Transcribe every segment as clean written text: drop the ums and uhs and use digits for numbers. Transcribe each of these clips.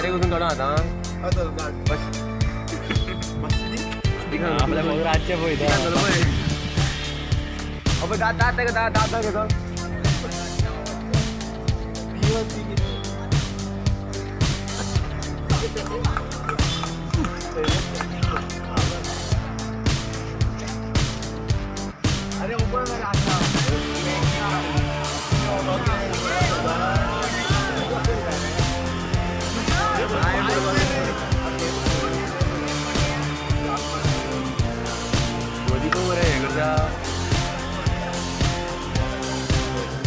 गाडयेक वचून काडूं आतां. बस. आपल्या रातचे पळयता. अबे दात दात दात दात दात घेतो. अरे ओपन मदीं मरे हें करता.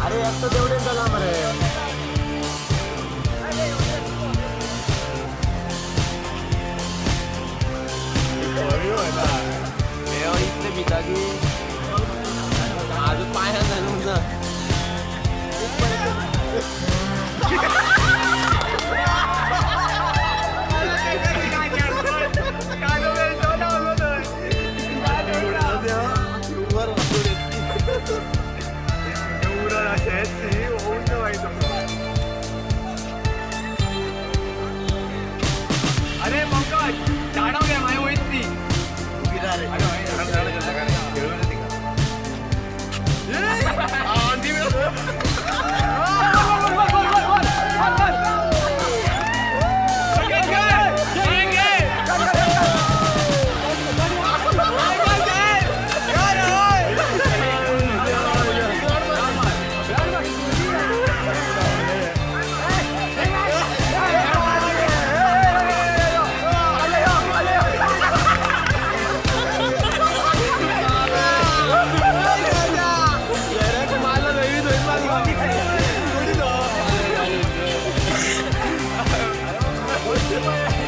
अरे एकटो तेवढेच जाला मरे. हे इतले भिता की.